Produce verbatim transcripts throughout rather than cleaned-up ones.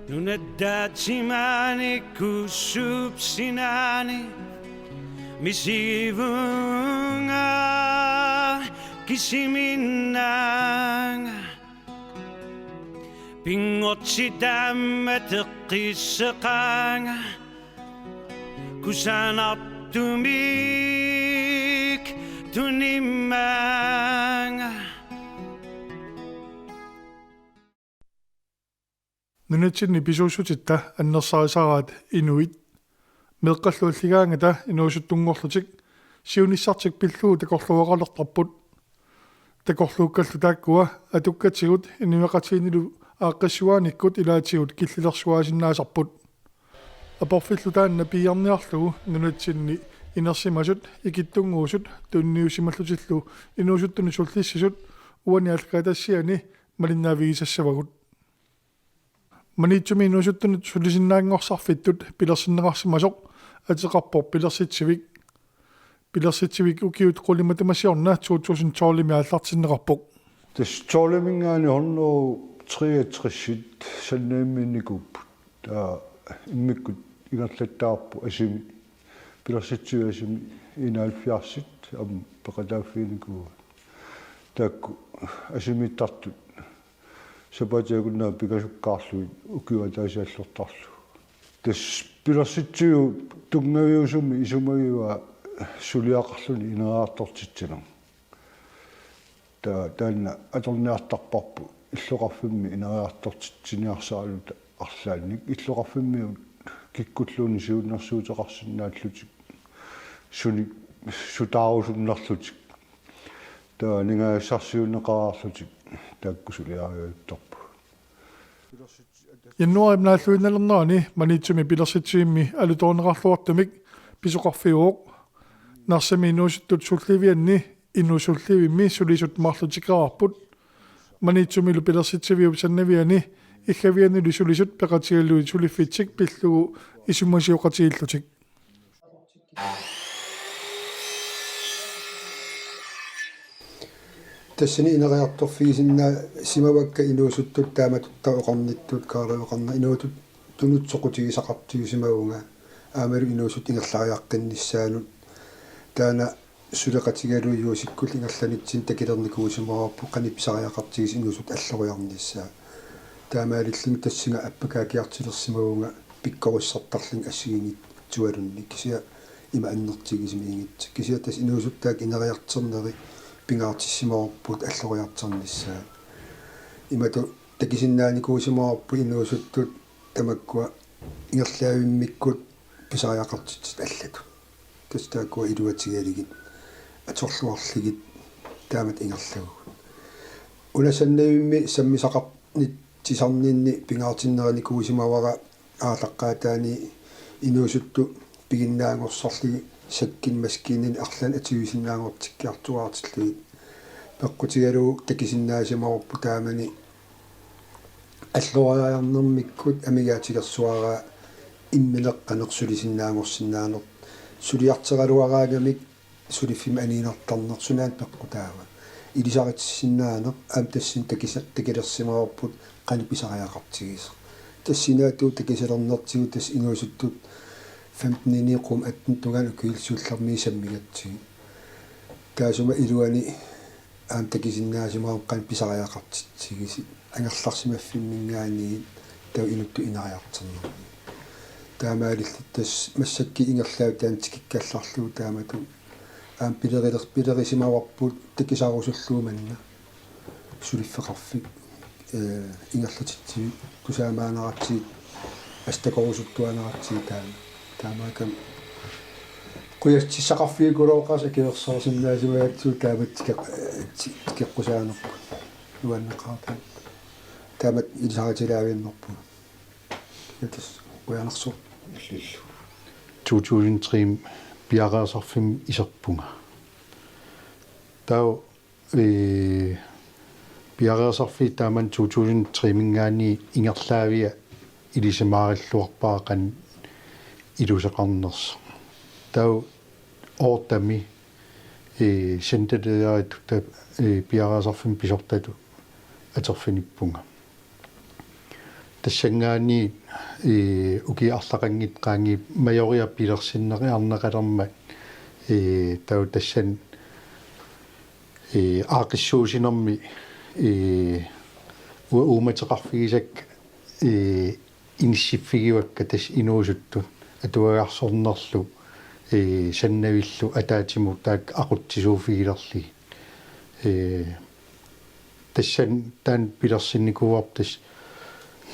Nunatta timaani kuussuup sinaani misigivunga kisiminnaanga. Pinngortitaq aamma teqqisseqaanga kusanartumik tunimmaanga. Nunatsinni pisuussutitta annersarisaraat inuit meeqqallu alligaangata inuusuttunngorlutik siunissartik pillugu takorluugaqalertarput. Takorluukkallu taakkua atukkatigut inuiaqatigiinnilu aaqqissugaanikkut ilaatigut killilersuaasinnaasarput. Aporfillu taanna piiarniarlugu nunatsinni inersimasut ikittunnguusut tunniussimallutillu inuusuttunut sullissisut uani aallakaatitassiani malinnaavigisassavagut. Maniitsumi inuusuttunut sulisinnaanngorsarfittut pilersinneqarsimasoq ateqarpoq Pilersitsivik. Pilersitsivik ukiut qulit matuma siorna to tusind tolv-imi aallartinneqarpoq. Tassa tolv-imiingaanniit hundrede treogtres-it Sandemiinnikuupput. Taava immikkut ingerlattaarput asimi. Pilersitsivik asimi enoghalvfjerds-it aamma peqataaffiginikuuaat. Taakku asimiittartut sapaatip akunnerani pingasukkaarlugit ukiup ataaseq allortarlugu. Tassa Pilersitsiviup tunngaviusumik isumagivaa suliaqarluni ineriartortitsineq. Ta-, taanna atorniartarparput illoqarfimmi ineriartortitsiniarsaraluta arlaannik, illoqarfimmiut kikkulluunniit siunnersuuteqarsinnaallutik, sunik sutaarusunnerlutik, taava aningaasarsiuunneqareerlutik taakku suliariartorput. Januaarip naalluinnalernerani Maniitsumi Pilersitsivimmi alutorineqarluartumik pisoqarfiuvoq. Narsami inuusuttut sullivianni inuusullivimmi sulisut marluk tikeraarput. Maniitsumilu Pilersitsiviup sannaviani illavianili sulisut peqatigalugit suliffitsik pillugu isumasioqatigiillutik. Tassani ineriartorfigisinnaassimavakka inuusuttut taamatut oqarnittut, Kaarli oqarnera inuutut tunut soqutigisaqartigisimavunga aammalu inuusuttut ingerlariaqqinnissaannut. Taanna suleqatigalugu juusikkullu ingerlanitsinni takilernikuusimavarput qanoq pisariaqartigisoq inuusuttut alloriarnissaa. Taamaalilluni tassunga appakaakiartulersimavunga pikkorissartarlunga assigiinngitsualunni kisianni ima annertusimaginnittoq. Kisianni tassa inuusuttut taakku ineriartorneri pingaartissimavarput alloriartornissaa. Imatut takusinnaanikuusimavarput inuusuttut tamakkua ingerlavimmikkut pisariaqartitsisut allatut. Tassa taakkua iluatigalugit atorluarlugit taamatut ingerlavugut. Una Sandemimi sammisaqarnitsisarninni pingaartinneranikuusimavara aallaqqaataani inuusuttut piginnaanngorsorlugit sakkinik maskiinani arlaannik atuisinnaanngortikkiartuaartillugit. Peqqutigalugu takusinnaasimavarput taamani alloriarnermikkut amigaatigersuaraa immineq qanoq sulisinnaanngorsinnaaneq, suliartoraluaraangamik suliffimmi aniinertarneq sunaana peqqutaava. Ilisaritissinnaaneq aamma tassani takisa-, takulersimavarput qanoq pisariaqartigisoq. Tassani aamma takusalernertigut tassa inuusuttut femten-iniit qummut atten tungaanut ukiullit siullermiit sammigatsigit. Taassuma iluani aamma takusinnaasimavarput qanoq pisariaqartitsigisut angerlarsimaffimminngaanniit taava inuttut ineriartornermi. Taamaalilluta tassa massakkut ingerlaannaq taanna tikikkallarlugu taamatut aamma pileriler-, pilerisimavarput takusarusullugu manna suliffeqarfik, ee, ingerlatitsivik tusaamaaneratsigu assut takorusuttuaaneratsigu taama. Taamaakkami qujassutissaqarfigigulooqqaarsi akuersaarsinnaasimagatsigu taamatut tikeq-, ti-, tikeqqusaanerput nuanneqaaq taama. Taamatut ilisaritsilaaviannerpugut. Kiatas qujanarsuaq. Illillu. To tusind tre piareersarfimmi iserpunga. Taava, ee, piareersarfiit taamani to tusind tre-minngaanniit ingerlaavia ilisimaarilluarpara qanoq iluseqarnersoq. Taava ottemi, ee, centerlederitut ta-, ee, piareersarfimmi pisortatut atorfinippunga. tassanngaanniit, ee, ukiut arlaqanngitsut qaangiuppata Majoriaq pilersinneqarneqalermat, ee, taava tassani, ee, aaqqissuussinermi, ee, ua-, uummateqarfigisakka, ee, inissiffigivakka tassa inuusuttut atuagarsornerlu, ee, sannavillu ataatsimut taakku aqutsisuuffigilerlugit. Ee, tassani taanna pilersinnikuuarput tassa,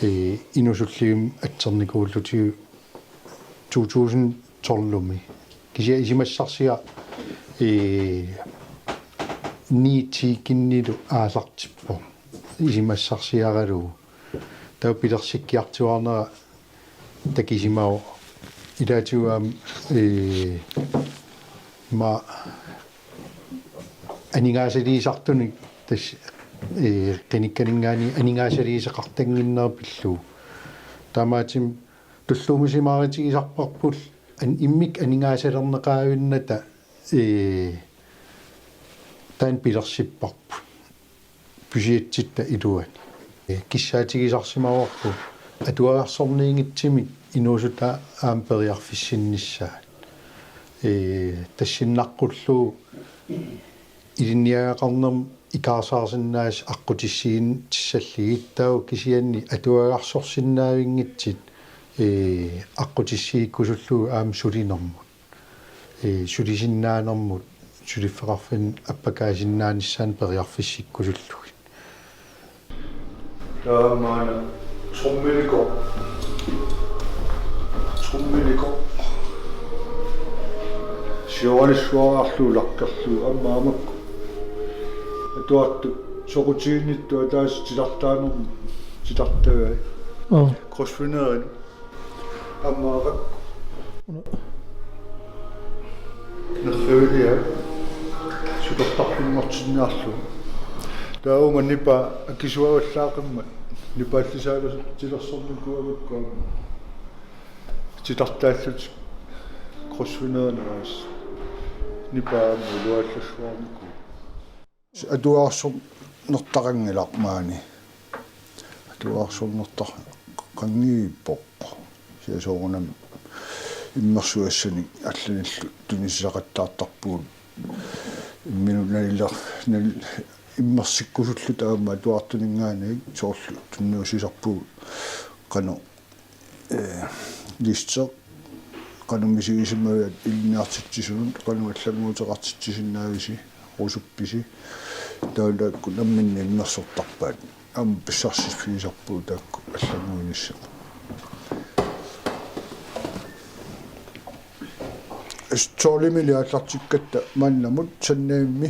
ee, inuusullugit atsernikuullutigu to tusind tolv-imi. Kisianni isumassarsiaq, ee, ni ti-kkunnilu aallartippoq. Isumassarsiaralugu. Taava pilersikkiartuaarnera takusimavoq. Ilaatigut aamma, ee, ma aningaasaliisartunik tassa, ee, qinikkaninngaanniit aningaasaliisaqartannginnera pillugu. Taamaattumik tulluusimaarutigisarparput an-, immikkut aningaasalerneqavinnata, ee, taanna pilersipparput. Budgetitta iluani. Ee, kissaatigisarsimavarput atuagarsorniunngitsumik inuusutut aamma periarfissinnissaat. Ee, tassunnaqqullugu ilinniagaqarnermut ikaarsaarsinnaasoq aqqutissiiuutissallugit taava kisianni atuagarsorsinnaavinngitsut, ee, aqqutissiuukkusullugu aamma sulinermut. Ee, sulisinnaanermut, suliffeqarfinni appakaasinnaanissaanut periarfissikkusullugit. Taamaana trommelikooq. Trommelikooq. Sioralissuararlu lakkerlu aamma amakku. Atuartut soqutiginnittut ataaseq titartaanermut titartagai. Aa. Krydsfineri. Aamma arakku. Nerriviliaq. Sutortarfimmartinniarlugu. Taava uuma nipaa akisuavallaaqimmat. Nipaallisaalutilersornikuugakku aamma. Titartaallutik. Krydsfinerineris. Nipaa aamma iluallassuarnikuuvoq. Atuagarsornertaqanngilaq maani. Atuagarsornertaqanngippoq. Kisianni soorunami immersugassanik allanillu tunisisaqattaartarpugut. Imminut nalila-, nal-, immersikkusulluta aamma atuartuninngaanniit soorlu tunniussisarpugut qanoq ee, listeq, qanoq misigisimaviat ilinniartitsisunut, qanoq allannguuteqartitsisinnaavisi, rusuppisi, taava taakku namminneq immersortarpaat. Aamma pissarsiffigisarpugut taakku allannguinissaq. Tolvimili aallartikkatta maannamut sannavimmi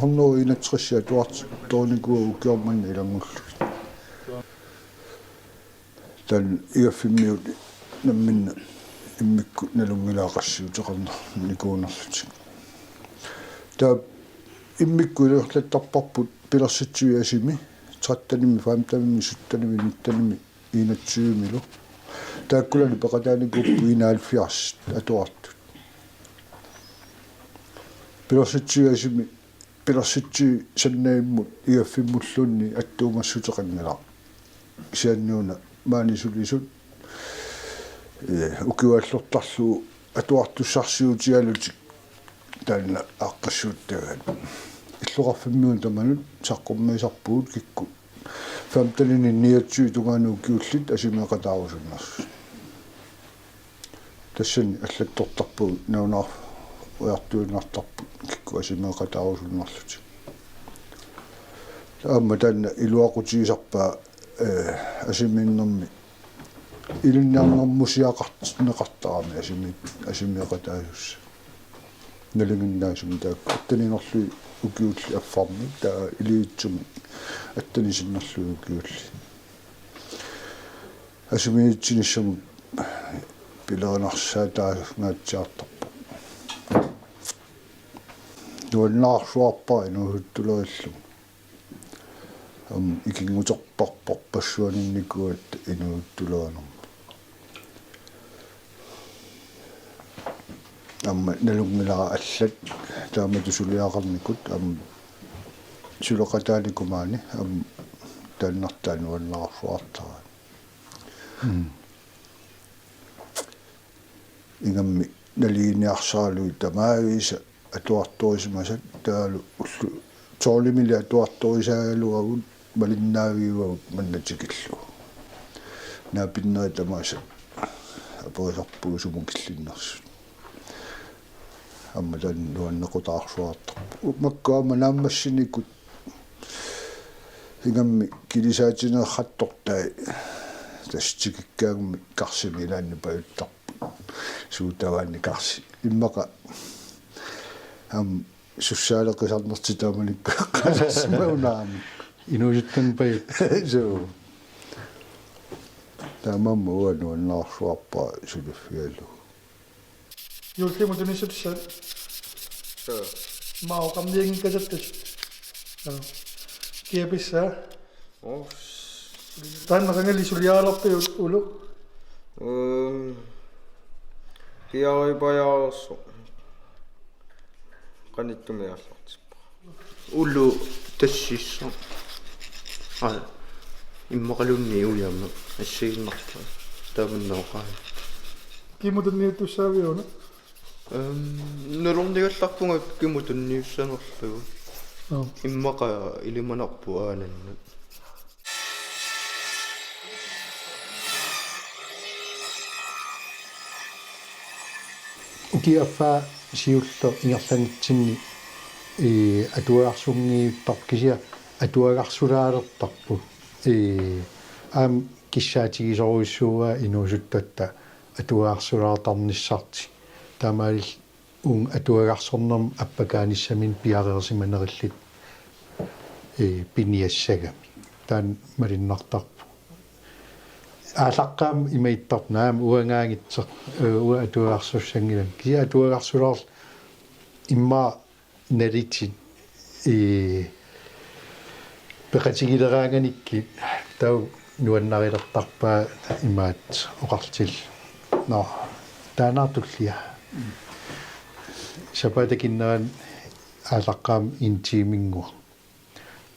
hundrede enogtres atuartut toornikuuagut ukioq manna ilanngullugit. Taanna igaffimmiut namminneq immikkut nalunngilaat qassiuteqarnikuunerlutik. Taava immikkut ingerlattarparput pilersitsivik asimi, trettenimi, femtenimi, syttenimi, nittenimi, enogtyvemilu. Taakkunani peqataanikuupput enoghalvfjerds atuartut. Pilersitsivik asimi pilersitsiviup sannavimmut igaffimmulluunniit attuumassuteqanngilaq. Kisianni una maani sulisut, ee, ukiuallortarlugu atuartussarsiutigalutik taanna aaqqissuuttagaat. Illoqarfimmiunut tamanut saqqummiisarpugut kikkut femtenini niogtyve tungaanut ukiullit asimeeqataarusunnersut. Tassani allattortarpugut nalunaarfiartuinnartarput kikkut asimeeqataarusunnerlutik. Aamma taanna iluaqutigisarpaa, ee, asimiinnermi ilinniarnermusiaqartinneqartarami asimi-, asimeeqataasussat. Nalinginnaasumik taakku atteniinerlugit ukiullit affarmik taava iliuutsimik atteniisinnerlugit ukiullit. Asimiitsinissamut pilerinarsaataangaatsiartarpoq. Nuannaarsuarpara inuusuttulerillugu. Aamma ikinnguterparparpassuaninnikuugatta inuusuttulerinermut. Aamma nalunngilara allat taamatut suliaqarnikut aamma suleqataanikumaani aamma taannartaa nuannaarsuartaraat. Mm. Ingammik naliliiniarsaralugu tamaavisa atuartorisimasat taavalu ullut tolvimili atuartorisaagaluagut malinnaaviuagut manna tikillugu. Naapinnerit tamaasa aperisarpugut sumut killinnersut. Aamma taanna nuannequtaarsuartarpoq. Makku aamma naammassinikut ingammik kilisaatineerrattortai tassa tikikkaangamik karsimi ilaanni pajuttarput. Suut tavaanni karsi. Immaqa aamma sussaaleqisarnertik taamanikkut eqqaasarsimagit una aamma. Inuusuttunut pajuttoq. Suu. Taamaammat uanga nuannaarsuarpara suliffigalugu. Juullimi tunissutissat. Suu. Maa oqarnianngikkatsiartut. Suu. Kia pissaa? Oo. Taanna qangali suliaalerpiuk ulu? Ehm, piareerpajaarsoq. Qanittumi aallartippa. Ulu tassissaq. Aa, immaqaluunniit ujama assigiinnarpaa. Taamannooqaa. Kimut tunniuttussaaviuk una? Ehm, nalornigallarpunga kimut tunniussanerlugu. Joo. Immaqa ilimanarpoq aanannut. Ukiup affaa siulleq ingerlanitsinni, ii, atuagarsunngiuttarpoq kisianni atuagarsulaalertarpoq. Ii, aamma kissaatigisorujussuuaa inuusuttuatta atuagarsulaartarnissartik. Taamaalillutik uunga atuagarsornermut appakaanissaminnik piareersimanerillutik, ee, piniassagami. Taanna malunnartarpoq. Aallaqqaammut ima ittarpoq aamma uangaanngitsoq, ee, uanga atuagarsussanngilanga. Kisianni atuagarsulaarlunga immaqa nalitit, ee, peqatigileraanganikkit taava nuannarilertarpaa imaattoq oqartillugu. Nå, taanna tullia. Sapaatip akunnerani aallaqqaammut en timeinngua.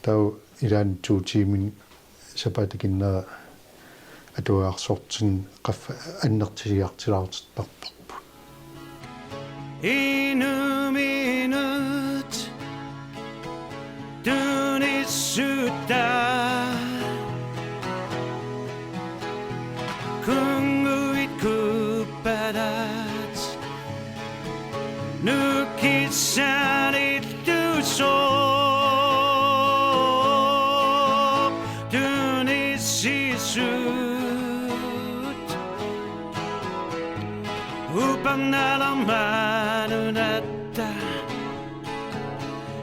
Taava ilaanni to tiimit sapaatip akunnera atuagarsortinneq qaffa annertusiartulaartittarparput. Inuminut tunissuttaa kunnguit kuppalaat nukissaanillusoq tunissisut. Upernalermaanunatta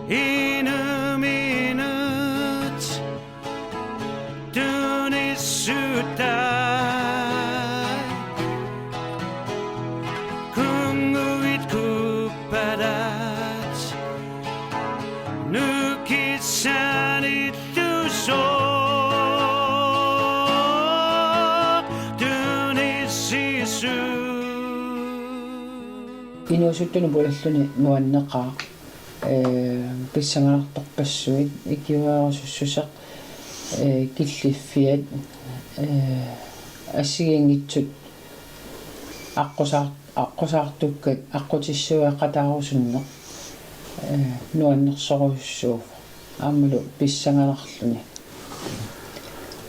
inuminut tunissuttaa kunnguit kuppalaat nukissaanillusoq tunissisut. Inuusuttunut pujalluni nuanneqaaq. Ee, pissanganartorpassuit ikiuerusussuseq, ee, killiffiat, ee, assigiinngitsut aqqusaar-, aqqusaartukkat aqqutissueqataarusunneq, ee, nuannersorujussuuvoq aammalu pissanganarluni.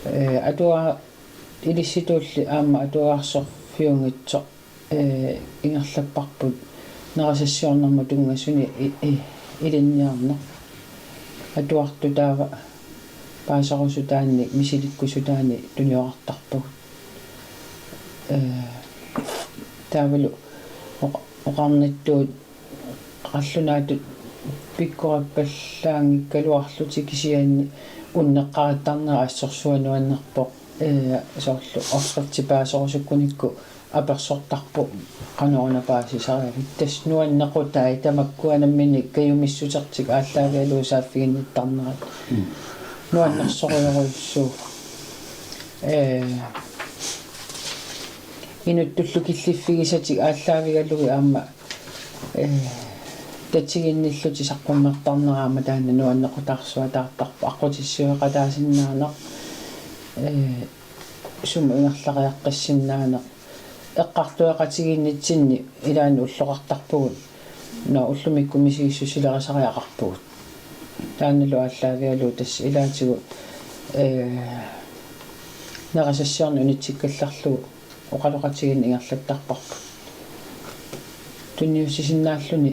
Ee, atua-, ilissituulli aamma atuagarsorfiunngitsoq, ee, ingerlapparput nerisassiornermut tunngasunik i-, i-, ilinniarneq. Atuartut taava paaserusutaannik misilikkusutaannik tuniorartarpagut. Ee, taavalu oqa-, oqarnittut qallunaatut pikkorippallaanngikkaluarlutik kisianni unneqqarittarnera assorsuaq nuannerpoq. Ee, soorlu opskrifti paaserusukkunikku apersortarpoq qanoruna paasisariaqarnersoq. Tassa nuannequtai tamakkua namminneq kajumissusertik aallaavigalugu saaffiginnittarnerat. Mm. Nuannersorujorujussuuvoq. Ee, inuttullu killiffigisatik aallaavigalugit aamma, ee, tatiginnillutik saqqummertarnerat aamma taanna nuannequtaarsuataartarpoq, aqqutissueqataasinnaaneq. Ee, sumut ingerlariaqqissinnaaneq eqqartueqatigiinnitsinni ilaanni ulloqartarpugut, una ullumikkut misigissusilerisariaqarpugut. Taannalu aallaavigalugu tassa ilaatigut, ee, nerisassiorneq unitsikkallarlugu oqaloqatigiinneq ingerlattarparput. Tunniussisinnaalluni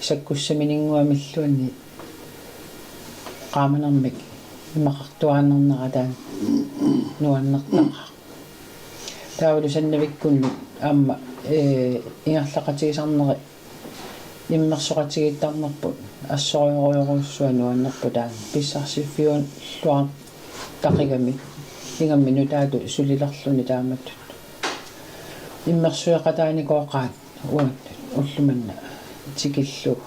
sakkussamininnguamilluunniit qaamanermik imaqartuaannarnera taanna nuannertaqaaq. Taavalu Sannavikkunnut aamma, ee, ingerlaqatigisarneri immersoqatigiittarnerput assorujorujussuaq nuannerpoq taanna. Pissarsiffiulluartaqigami ingammik nutaatut sulilerluni taamatut. Immersueqataanikooqaat uannut ulloq manna tikillugu.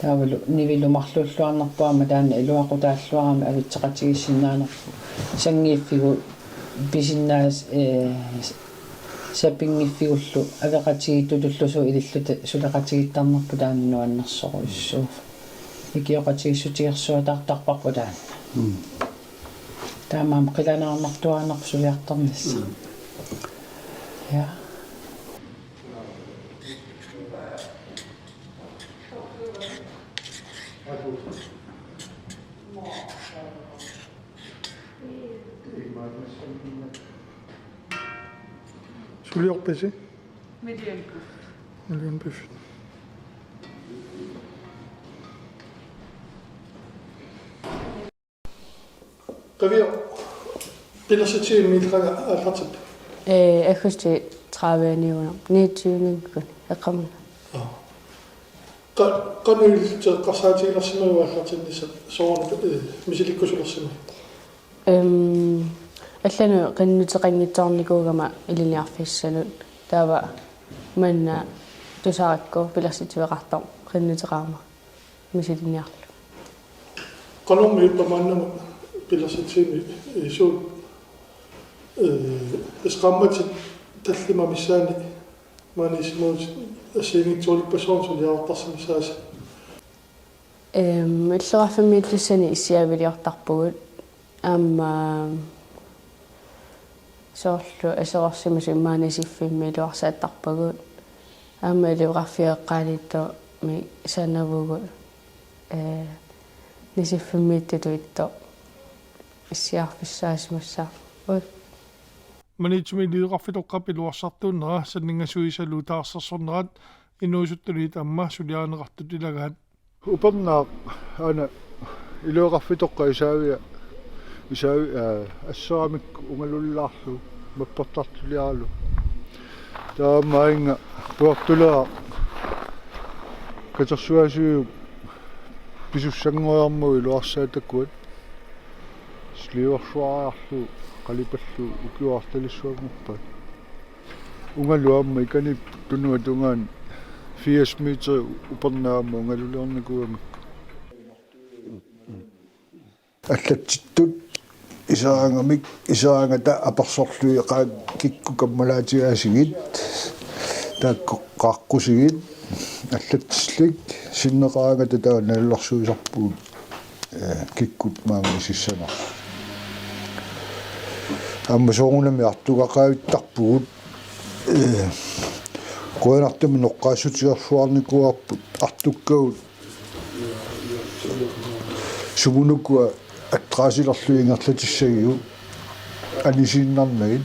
Taavalu nivilu marluulluarnerput aamma taanna iluaqutaalluarami avitseqatigiissinnaanerput. Sanngiiffigut pisinnaas-, ee, sapinngiffigullu aviqatigiittutullu suut ililluta suleqatigiittarnerput taanna nuannersorujussuuvoq. Ikioqatigiissutigersuataartarparput taanna. Mm. Taamaammat qilanaarnartuaannarpoq suliartornissaq. Mm. Ja. Suliorpisi? Million Buffet. Million Buffet. Qavio, pilersitsivimmi illit qanga aallartippa? Ee, aggustip tredive-niuna, niogtyve-nikkuni, eqqamanna. Aa. Qa-, qanoq illit eqqarsaatigilersimavit aallartinnissat, soorunami, ee, misilikkusulersimavit? Em, allanut qinnuteqanngitsoornikuugama ilinniarfissanut, taava manna tusarakku pilersitsiveqartoq qinnuteqarama. Misiliniarlu. Qanormi ippa maannamut pilersitsivimmi, ee, suut, ee, tassa qaammatit tallimat missaanni maani isumut assigiinngitsorujussuuppassuarnik suliarartarsimassaasi? Em, illoqarfimmiittussani issiaviliortarpugut. Aamma soorlu aserorsimasut immaqa Nisiffimmi iluarsaattarpagut. Aamma ilioqarfiup eqqaaniittumik sanavugut, ee, Nisiffimmiittutut ittoq issiarfissaasimassaaq. Ui. Maniitsumi ilioqarfitoqqap iluarsartuunnera sanninngasuisalu taarsersornerat inuusuttunit aamma suliarineqartut ilagaat. Upernaaq aana ilioqarfitoqqap isaavia, isaavi-, aa, asseramik ungalullaarlugu mappertartuliaralugu. Taamaannga puartulaaq katersugaasiviup pisussanngoriarmagu iluarsaat takuat. Sliversuariarlugu qalipallugu ukiuartalissuanngorpaat. Ungalu aamma ikani tunuata tungaanut firs meter upernaaq aamma ungaluliornikuugamikku. Allatsittut iseraangamik, iseraangata apersorlugit qaak kikkut kammalaatigaasigit, taakku qaaqqusigit, allatsillit, sinneqaraangata taava nalulersuisarpugut, ee, kikkut maanga isissanersut. Aamma soorunami artugaqaavittarpugut, ee, qujanartumik noqqaassutigersuarnikuuarput artukkagut sumunuku adressilerlugit ingerlatissagigut anisiinnarnagit.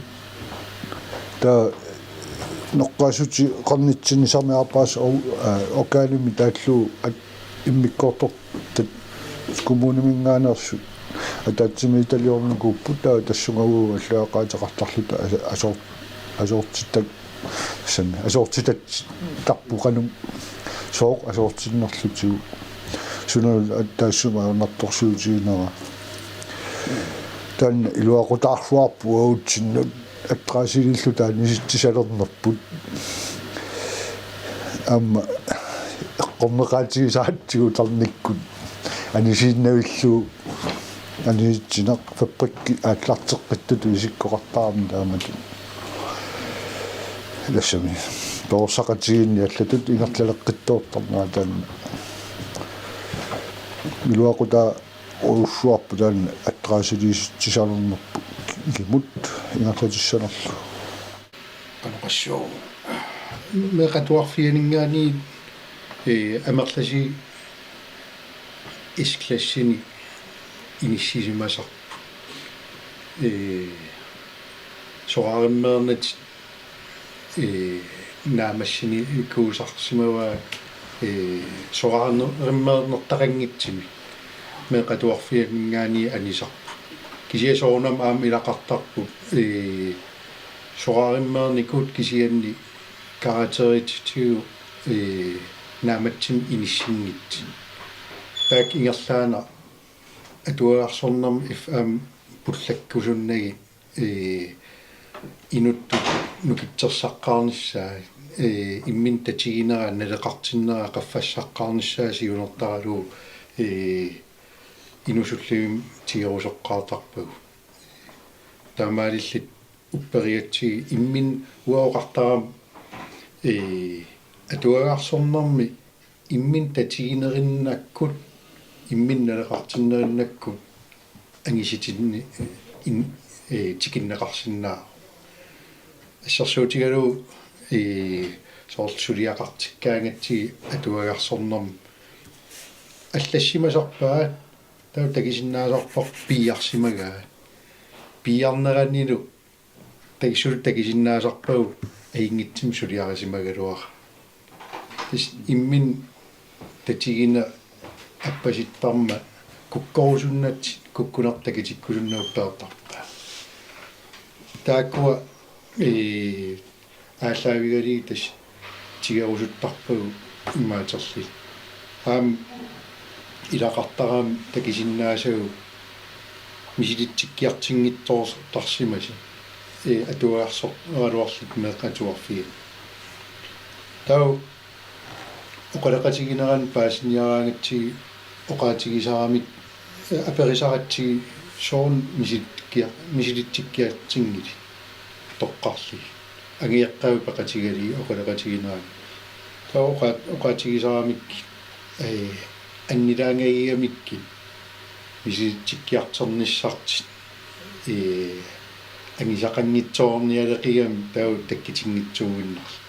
Taava noqqaassutigeqarnitsinni samiarpaas o-, aa, organimi taallugu at-, immikkoortortat kommuniminngaanneersut ataatsimiititaliornikuupput, taava tassunga uagut allagaqaateqartarluta asa-, asoor-, asoortitat-, tassami asoortitattarpugut qanoq sooq asoortinnerlutigu. Suna taassuma ajornartorsiutiginera. Taanna iluaqutaarsuarput uagutsinnut adressililluta anisitsisalernerput. Aamma eqqorneqaatigisaratsigu tarnikkut anisiinnavillugu anisitsineq fabrikki aallarteqqittutut isikkoqartarami taamatut. Tassami perorsaqatigiinneq allatut ingerlaleqqittoortarnera taanna. Iluaqutaarujussuarput taanna adressiliisitsisalernerput ikimut. Ingerlatissanerlu. Qanoq oqassuunga. Meeqqat atuarfianinngaanniit, ee, amerlasi S-klassini inissisimasarput. Ee, soraarummeernatik, ee, naammassinikuusarsimavaat, ee, soraarummeernertaqanngitsumik meeqqat atuarfianinngaanniit anisarput. Kisianni soorunami aamma ilaqartarput, ee, soraarummeernikut kisianni karakterititigut, ee, naammattumik inissinngitsut. Taakku ingerlaannaq atuagarsornermi F M pullakkusunnagit, ee, inuttut nukittorsaqqaarnissaa, ee, imminut tatiginera, naleqartinnera qaffassaqqaarnissaa siunertaralugu, ee, inusulluim tigerusoqqaartarpagut. Taamaalillutik upperigatsigit imminut uanga oqartarama, ee, atuagarsornermi imminut tatiginerinnakkut, imminut naleqartinnerinnakkut angisutinni in-, ee, tikinneqarsinnaavoq. Assersuutigalugu, ee, soorlu suliaqartikkaangatsigit atuagarsornermi allassimasarpaat, taava takusinnaasarparput piiarsimagaat. Piiarneranilu takussutut takusinnaasarpagut ajunngitsumik suliarisimagaluarput. Tassa imminut tatiginera appasittarmat kukkorusunnatsinnik kukkunertik takutikkusunnagu peertarpaat. Taakkua, ee, aallaavigalugit tassa tigerusuttarpagut imaaterli. Aamma ilaqartarama takusinnaasagut misilitsikkiartunngitsoortarsimasut, ee, atuagarsoraluarlutik meeqqat atuarfianni. Taava oqaloqatiginerani paasiniaraangatsigit oqaatigisaramik, ee, aperisaratsigit soorlu misilitsikkia-, misilitsikkiartunngilit toqqarlugit. Angajoqqaavit peqatigalugit oqaloqatiginerani. Taava oqa-, oqaatigisaramik, ee, annilaangagigamikkit misilitsikkiartornissartik, ee, angusaqanngitsoornialeqigami taava takkutinngitsuuinnarlugu.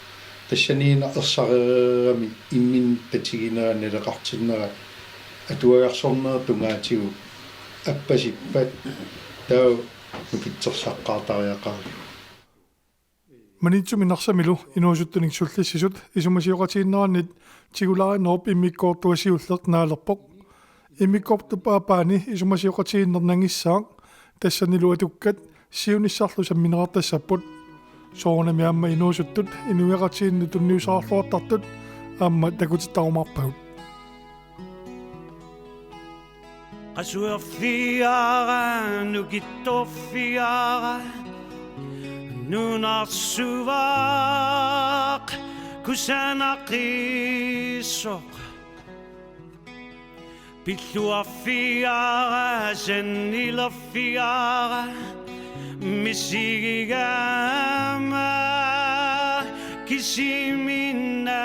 Tassaniinneq ersarereerami imminut tatiginera, naleqartinnera atuagarsornerup tungaatigut appasippat taava nukittorsaqqaartariaqarlugu. Maniitsumi Narsamilu inuusuttunik sullissisut isumasioqatigiinnerannit tigulaarinerup immikkoortua siulleq naalerpoq. Immikkoortup aappaani isumasioqatigiinneq nangissaaq, tassanilu atukkat siunissarlu sammineqartassapput. Soorunami aamma inuusuttut inuiaqatigiinnut tunniussaqarluartartut aamma takutittarumaarpagut. Qasuerfiara, nukittorfiara, nunarsuaq kusanaqissoq. Pilluarfiara, sannilerfiara, misigigama kisiminna.